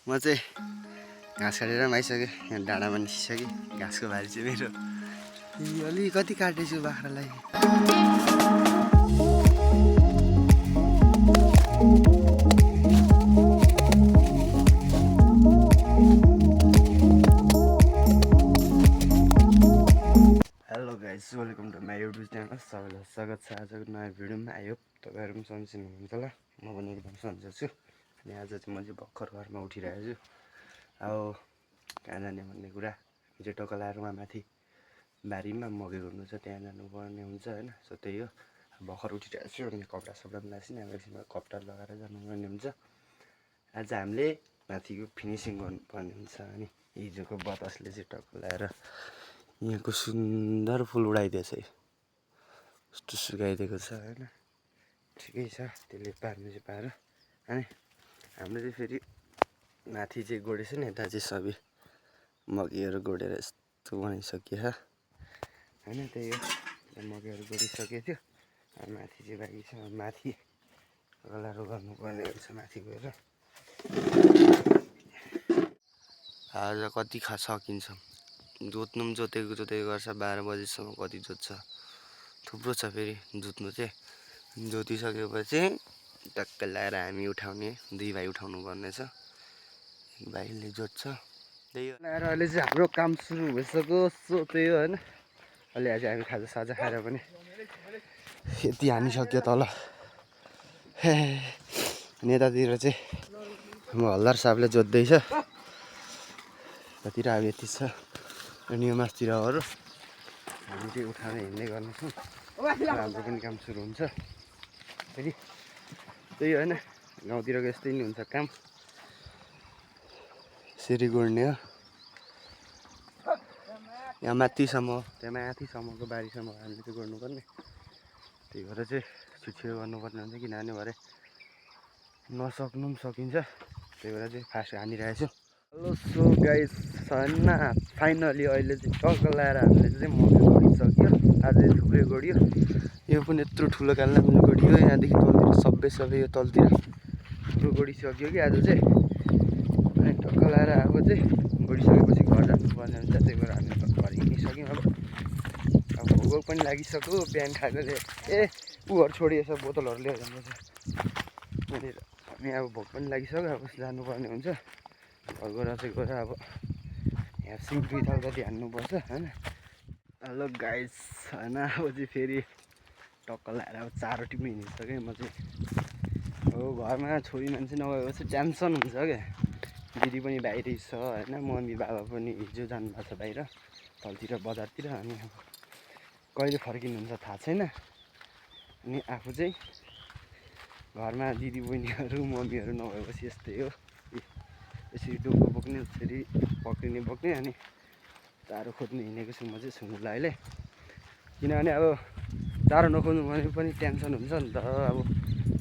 म चाहिँ घाँस काटेर पनि आइसकेँ। यहाँ डाँडामा निस्किसकेँ। घाँसको भारी चाहिँ मेरो अलिकति काटेछु बाख्रालाई। Hello guys, welcome to my YouTube channel. सबैलाई स्वागत छ आजको नयाँ भिडियोमा। आई होप तपाईँहरू पनि सन्चै हुनुहुन्छ होला। म पनि एकदम सन्चै छु। अनि आज चाहिँ म चाहिँ भर्खर घरमा उठिरहेको छु। अब कहाँ जाने भन्ने कुरा, हिजो टक्क लाएर उहाँ माथि बारीमा मकै गर्नु छ, त्यहाँ जानुपर्ने हुन्छ होइन। सो त्यही हो, भर्खर उठिरहेको छु। अनि कपडा सपडा पनि लाएको अब एकछिनमा कपडा लगाएर जानुपर्ने हुन्छ। आज हामीले माथिको फिनिसिङ गर्नुपर्ने हुन्छ। अनि हिजोको बतासले चाहिँ टक्क ल्याएर यहाँको सुन्दर फुल उडाइदिएछ है, कस्तो सुकाइदिएको छ होइन। ठिकै छ, त्यसले पार्नु चाहिँ पार। अनि हाम्रो चाहिँ फेरि माथि चाहिँ गोडेछ नि, यता चाहिँ सबै मकैहरू गोडेर यस्तो बनाइसकियो होइन। त्यही हो, मकैहरू गोडिसकेको थियो। माथि चाहिँ बाँकी छ। माथि कलरहरू गर्नुपर्ने हुन्छ माथि गएर। आज कति सकिन्छ, जोत्नु पनि जोतेको गर्छ। 12 बजीसम्म कति जोत्छ, थुप्रो छ फेरि जोत्नु चाहिँ। जोतिसकेपछि टक्क ल्याएर हामी उठाउने, 2 भाइ उठाउनु पर्ने छ। एक भाइले जोत्छ, त्यही हो। ल्याएर अहिले चाहिँ हाम्रो काम सुरु भइसक्यो। सो त्यही हो होइन। अहिले आज हामी खाजासाजा खाएर पनि यति हानिसक्यो तल। नेतातिर चाहिँ म हल्दार साहबले जोत्दैछ। यतातिर अब यति छ। अनि यो मासतिरहरू हामी चाहिँ उठाएर हिँड्ने गर्नेछौँ। हाम्रो पनि काम सुरु हुन्छ फेरि। त्यही होइन, गाउँतिरको यस्तै नै हुन्छ काम। यसरी गोड्ने हो। यहाँ माथिसम्म, त्यहाँ माथिसम्मको बारीसम्म हामीले चाहिँ गर्नुपर्ने। त्यही भएर चाहिँ छिटो गर्नुपर्ने हुन्छ, किनभने भरे नसक्नु पनि सकिन्छ। त्यही भएर चाहिँ फास्ट हानिरहेको छु। हेलो, सो गाइस होइन, फाइनली अहिले चाहिँ टक्क लगाएर हामीले चाहिँ मकै गोडिसक्यो। आज थुप्रै गोडियो। यो पनि यत्रो ठुलो कालमा गोडियो। यहाँदेखि तलतिर सबै यो तलतिर ठुलो गोडिसक्यो कि आज चाहिँ। अनि टक्क लगाएर अब चाहिँ गोडिसकेपछि घर जानुपर्ने हुन्छ। त्यही भएर हामी घर हिँडिसक्यौँ। अब भोक पनि लागिसक्यो। बिहान खाएकोले ऊहरू छोडिएछ, बोतलहरू लिएर जानुपर्छ। त्यहाँनिर हामी अब भोक पनि लागिसक्यो। अब जानुपर्ने हुन्छ। घर गएर चाहिँ गएर अब यहाँ सिङ 2 थाल जति हान्नुपर्छ होइन। हेलो गाइस होइन, अब चाहिँ फेरि टक्क लगाएर अब 4 रोटी पनि हिँडिसकेँ म चाहिँ। अब घरमा छोरी मान्छे नभएपछि टेन्सन हुन्छ क्या। दिदी पनि बाहिरै छ होइन, मम्मी बाबा पनि हिजो जानुभएको छ बाहिर तलतिर बजारतिर। अनि अब कहिले फर्किनुहुन्छ थाहा छैन। अनि आफू चाहिँ घरमा दिदी बहिनीहरू मम्मीहरू नभएपछि यस्तै हो। यसरी डोको बोक्ने, यसरी पक्रिने अनि चारो खोज्नु हिँडेको छु म चाहिँ सुँगुरलाई अहिले। किनभने अब चारो नखोज्नु भने पनि टेन्सन हुन्छ नि त। अब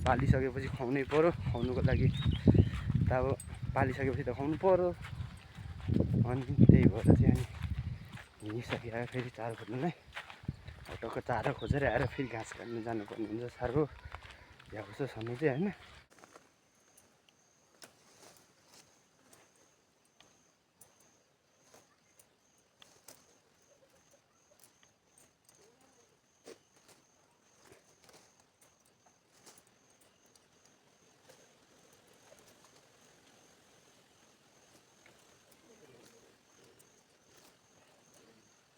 पालिसकेपछि खुवाउनै पऱ्यो। खुवाउनुको लागि त अब पालिसकेपछि त खुवाउनु पऱ्यो। अनि त्यही भएर चाहिँ अनि हिँडिसकेर फेरि चारो खोज्नुलाई टक्क चारो खोजेर आएर फेरि घाँस काट्नु जानुपर्ने हुन्छ। साह्रो भ्याउँछ समय चाहिँ होइन।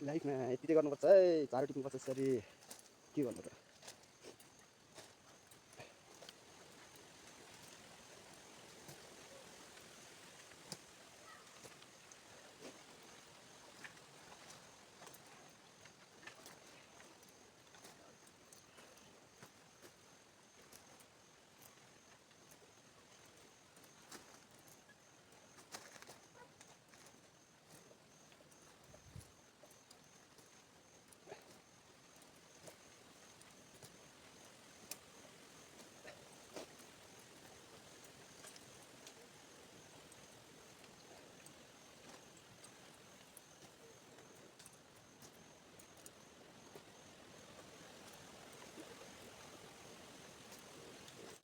लाइफमा यति चाहिँ गर्नुपर्छ है, चारो टिप्नुपर्छ यसरी। के गर्नु त।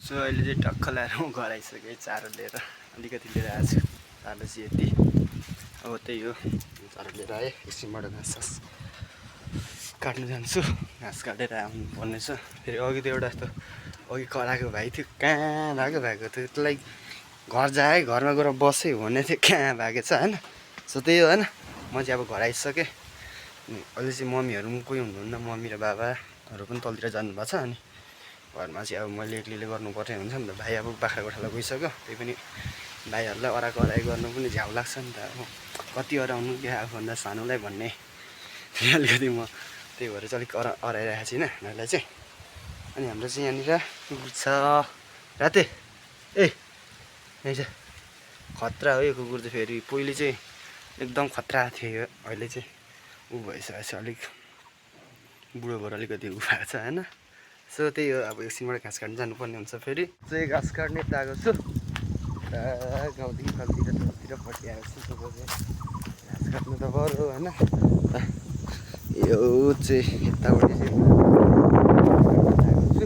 सो अहिले चाहिँ टक्क ल्याएर म घर आइसकेँ चारो लिएर। अलिकति लिएर आएको छु। काटेपछि यति अब त्यही हो झाडु लिएर आएँ एकछिनबाट घाँस काट्नु जान्छु घाँस काटेर आउनु पर्ने छ फेरि अघि त एउटा यस्तो अघि कराएको भाइ थियो कहाँ भएको थियो त्यसलाई घर जाएँ घरमा गएर बसेँ भन्ने थियो कहाँ भएको छ होइन सो त्यही हो होइन म चाहिँ अब घर आइसकेँ अहिले चाहिँ मम्मीहरू पनि कोही हुनुहुन्न मम्मी र बाबाहरू पनि तलतिर जानुभएको छ अनि घरमा चाहिँ अब मैले एक्लैले गर्नुपर्ने हुन्छ नि त भाइ अब बाख्राकोठालाई गइसक्यो त्यही पनि भाइहरूलाई अराई गर्नु पनि झ्याउ लाग्छ नि त अब कति अराउनु क्या आफूभन्दा सानोलाई भन्ने अलिकति म त्यही भएर चाहिँ अलिक अराइरहेको छैन उनीहरूलाई चाहिँ अनि हाम्रो चाहिँ यहाँनिर कुकुर छ राते ए यही छ खतरा हो यो कुकुर चाहिँ फेरि पहिले चाहिँ एकदम खतरा थियो अहिले चाहिँ ऊ भइसकेको छ अलिक बुढो भएर अलिकति उ भएको छ होइन सो त्यही हो अब एकछिनबाट घाँस काट्नु जानुपर्ने हुन्छ फेरि चाहिँ घाँस काट्ने गएको छु गाउँदेखि तलतिर पटिआएको छु तपाईँ घाँस काट्नु त पर्यो होइन यो चाहिँ यतापट्टि चाहिँ गएको छु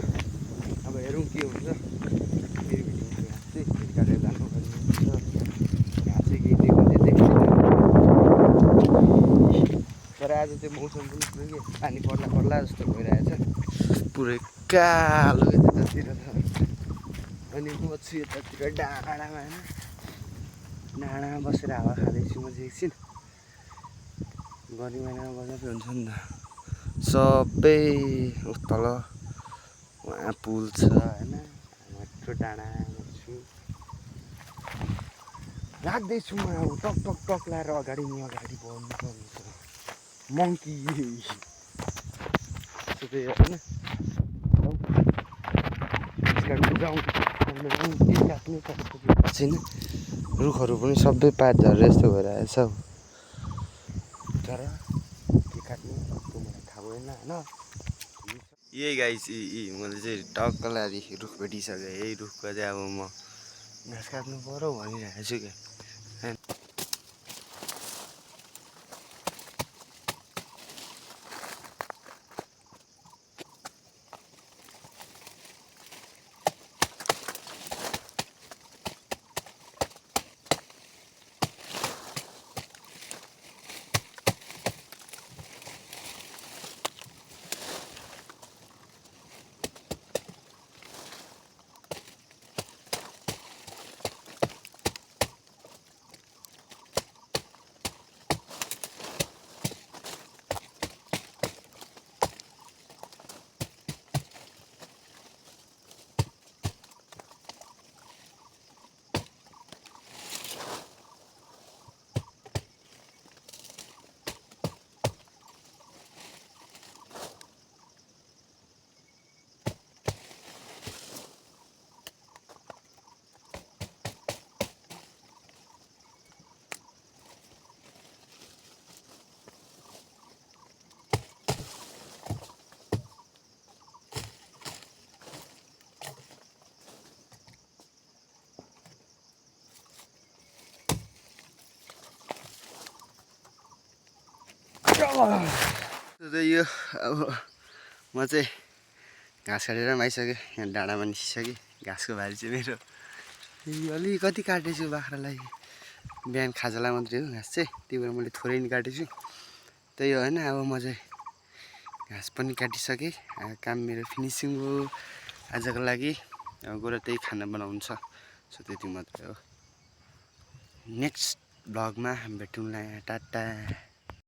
अब हेरौँ के हुन्छ फेरि घाँस चाहिँ फेरि काटेर जानुपर्ने हुन्छ घाँस चाहिँ केही देख्दैन तर आज त्यो मौसम पनि पुरै के पानी पर्ला जस्तो भइरहेछ पुरै कालो त्यतातिर त अनि म छु यतातिर डाँडामा होइन डाँडामा बसेर हावा खाँदैछु म चाहिँ एकछिन गर्मी महिनामा बस्दा पनि हुन्छ नि त सबै तल उहाँ पुल छ होइन माथिको डाँडामा छु लाग्दैछु म अब टक टक टक लाएर अगाडि बढ्नु पर्ने छ मङ्की त्यही होइन जाउँ छैन रुखहरू पनि सबै पात झरेर यस्तो भइरहेछ हौ तर के काट्नु त्यो मलाई थाहा भएन होइन यही गाई चाहिँ मैले चाहिँ टक्क लादी रुख भेटिसकेँ यही रुखको चाहिँ अब म घाँस काट्नु पर्यो भनिरहेको छु क्या यो अब म चाहिँ घाँस काटेर पनि आइसकेँ यहाँ डाँडामा निस्किसकेँ घाँसको भारी चाहिँ मेरो अलिकति काटेछु बाख्रालाई बिहान खाजालाई मात्रै हो घाँस चाहिँ त्यही भएर मैले थोरै नि काटेछु त्यही हो होइन अब म चाहिँ घाँस पनि काटिसकेँ काम मेरो फिनिसिङ हो आजको लागि अब गएर त्यही खाना बनाउनु छ सो त्यति मात्रै हो नेक्स्ट भ्लगमा भेटौँला टाटा।